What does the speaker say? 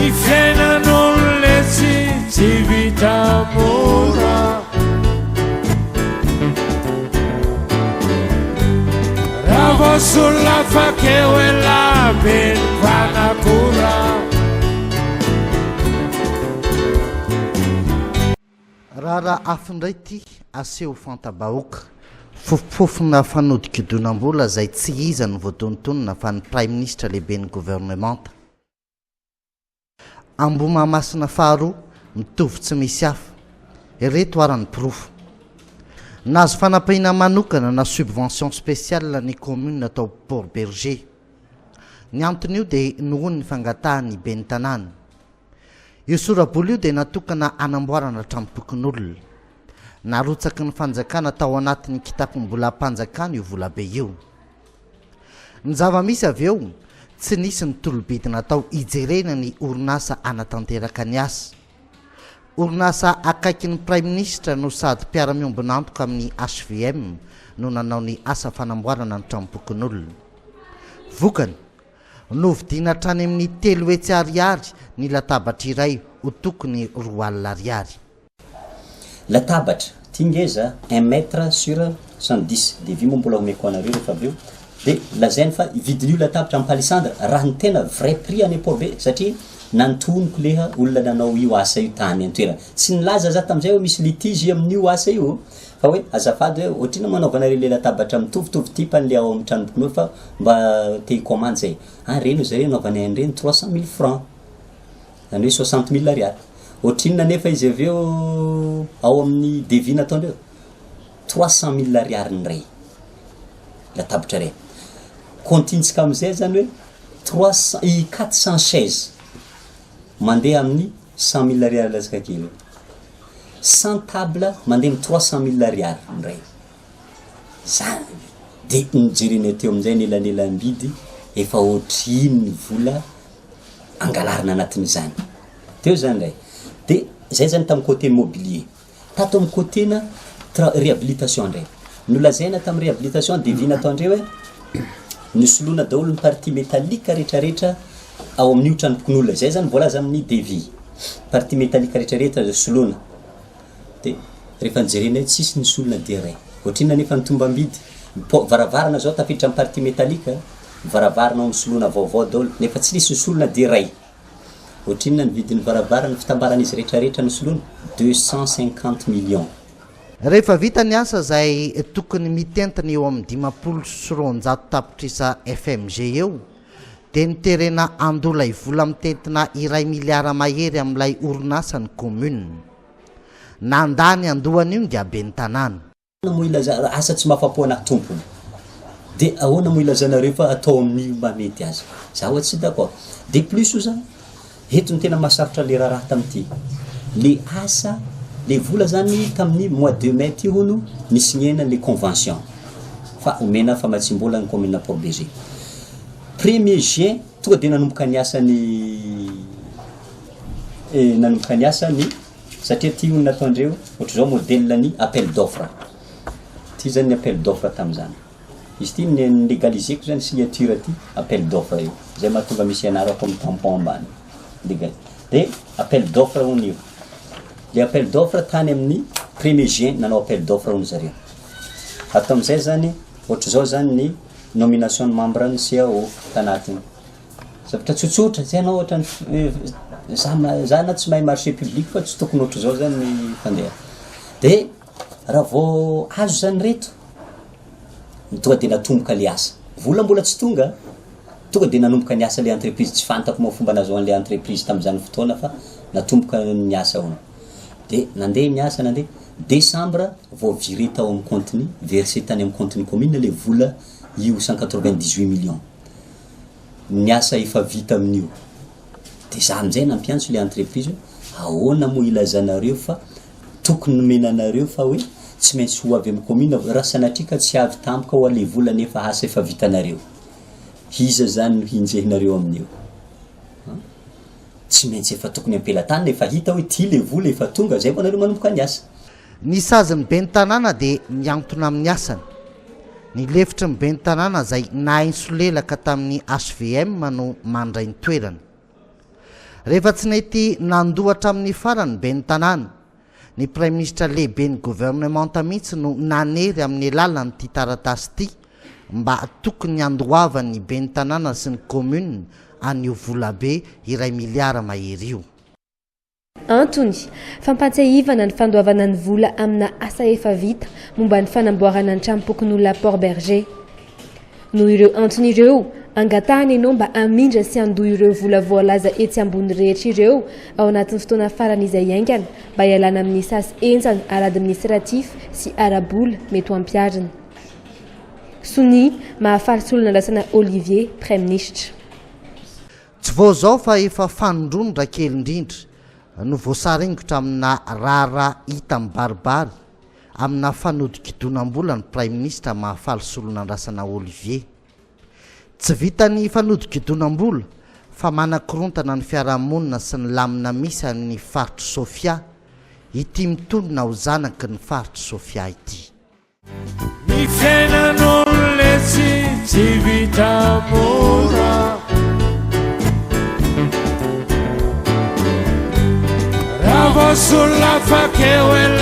Ny fiainan'olona etsy tsy vita mora. Raha vao solafaka eo elah be ny mpanakora. Raharaha hafa indray ity aseho fanta-bahoaka. Fofompofona fanodikodinam-bola izay tsy iza no voatonontonona fa ny Praiminisitra lehiben'ny governemanta. Ambohimahamasina faharoa, mitovy tsy misy hafa. Ireto ara ny porofo. Nahazo fanampiana manokana na subvention spéciale ny commune tao Port Bergé. Ny anton'io dia nohon'ny fangatahan'ny ben'ny tanàna. Io sora-bola io dia natokana hanamboarana tranom-pokonolona. Narotsaky ny fanjakana tao anatin'ny kitapom-bolam-panjakana io volabe io. Ny zava-misy avy eo, tsy nisy ny tolo-bidy natao hijerena ny orinasa hanatanteraka ny asa. Orinasa akaiky ny Praiminisitra no sady mpiara-miombon'antoka amin'ny HVM no nanao ny asa fanamboarana ny tranom-pokonolona. Vokany, Novidiana hatrany amin'ny 300 ariary ny latabatra iray ho tokony 20 ariary. Latabatra, ty ngeza un mètre sur 70, devis moa mbola omeko anareo rehefa avy eo, de lazainy fa vidin'io latabatra am palissandre raha ny tena vrai prix any Port be satria nantoniko leha olona nanao io asa io tany an-toerana, tsy nilaza za tamzay hoe misy litige amin'io asa io Fa hoe azafady hoe ohatrino moa anaovanareo le latabatra mitovitovy type anle ao amin'ny tranombokin'olo fa mba te hikomandy zay. Ah reny hoy zareo anaovanay an'ireny 300 mille francs, zany hoe 60 mille ariary. Ohatrinona anefa izy avy eo ao amin'ny devis nataondreo? 300 mille ariary ny iray latabatra iray. Kaontintsika amizay zany hoe 300 i 400 chaises mandeha amin'ny 100 mille ariary latsaka kely eo. 100 table mandeha am 300 mille ariary indray zany de nojerenay teo amin'izay ny elanelam-bidy efa ohatrino ny vola angalarina anatin'izany teo zany indray de zay zany tamin'ny côté mobilier tato amin'ny côté na tra- réhabilitation indray nolazaina tamin'ny réhabilitation devis nataondreo hoe nosoloina daholo ny partie métallique rehetrarehetra ao amin'io tranompokonolona izay zany voalaza amin'ny devis Partie métallique rehetra rehetra azo soloina de rehefa nojerena eo tsisy ny solona dia iray. Ohatrinona nefa ny tombambidy? Po- varavarana zao tafiditra amin'ny partie métallique, varavarana ao nosoloina vaovao daholo nefa tsy nisy ny solona dia iray. Ohatrinona ny vidin'ny varavarana fitambaran'izy rehetra rehetra nosoloina? 250 millions. Rehefa vita ny asa izay tokony mitentina eo amin'ny 250 tapitrisa FMG eo dia noterena handoa ilay vola mitentina iray miliara mahery amin'ilay orinasa ny commune. Nandà ny handoa an'io ny ben'ny tanàna. Ahoana moa ilaza asa tsy mahafapo anah tompony de ahoana moa ilazanareo fa atao amin'io mba mety azy za oa tsy d'accord de plus oza eto ny tena mahasarotra le raharaha tamin'ity le asa le vola zany tamin'ny mois de mai ty hono ni-signena le convention fa omena famatsiam-bola ny commune Port Bergé premier juin tonga de nanomboka niasa ny nanomboka niasa ny satria ty hono nataondreo ohatr'izao modèle ny appel d'offre ty zany ny appel d'offre tamin'izany izy ity ny légaliseko zany signature ty appel d'offre io zay mahatonga misy anarako amin'ny tampon ambany légal de appel d'offre hono io le appel d'offre tany amin'ny premier juin nanao appel d'offre hono zareo atao amizay zany ohatr'izao zany ny nomination ny membre ny CAO tanatiny zavatra tsotsotra tsy hainao ohatrany za za na tsy mahay marché public fa tsy tokony ohatr'izao zany ny fandeha de raha vao azo zany reto tonga de natomboka le asa vola mbola tsy tonga tonga de nanomboka ny asa le entreprise tsy fantako moa fomba nahazoan'le entreprise tamin'izany fotoana fa natomboka ny asa hono de nandeha ny asa nandeha décembre vao viré tao amin'ny compte-ny versé tany amin'ny compte-ny commune le vola io 198 millions ny asa efa vita amin'io de za amizay nampiantso le entreprise hoe ahoana moa ilazanareo fa tokony nomenanareo fa hoe tsy maintsy ho avy amin'ny commune raha sanatria ka tsy avy tampoka ho le vola nefa asa efa vitanareo iza zany no hinjehinareo amin'io tsy maintsy efa tokony ampelatanana efa hita hoe ty le vola efa tonga zay vao nareo manomboka ny asa. Ny sazin'ny ben'ny tanàna dia miantona amin'ny asany. Ny lefitry ny ben'ny tanàna izay nahay nisolelaka tamin'ny HVM no mandray ny toerany. Rehefa tsy nety nandoa hatramin'ny farany ny ben'ny tanàna, ny praiminisitra lehiben'ny governemanta mihitsy no nanery amin'ny alalan'ity taratasy ity mba tokony handoavan'ny ben'ny tanàna sy ny commune an'io volabe iray miliara mahery io. Antony, Fampahatsiahivana ny fandoavana ny vola amina asa efa vita momba ny fanamboarana ny tranom-pokonolona Port Bergé. Noho ireo antony ireo, angatahana ianao mba hamindra sy handoa ireo vola voalaza etsy ambony rehetra ireo ao anatin'ny fotoana farany izay haingana mba hialana amin'ny sazy henjana ara-administratif sy ara-bola mety ho ampiharina. Sonia, Mahafaly Solonandrasana Olivier, Praiminisitra. Tsy vao izao fa efa fanindroany raha kely indrindra no voasaringotra amina raharaha hita mibaribary amina fanodinkodonam-bola ny Praiminisitra Mahafaly Solonandrasana Olivier. Tsy vitan'ny fanodinkodonam-bola fa manakorontana ny fiarahamonina sy ny lamina misy any faritr'i Sofia ity mitonona ho zanaky ny faritr'i Sofia ity. Ny fiainan'olona letsy tsy vita mora. Raha vao solafaka eo elah.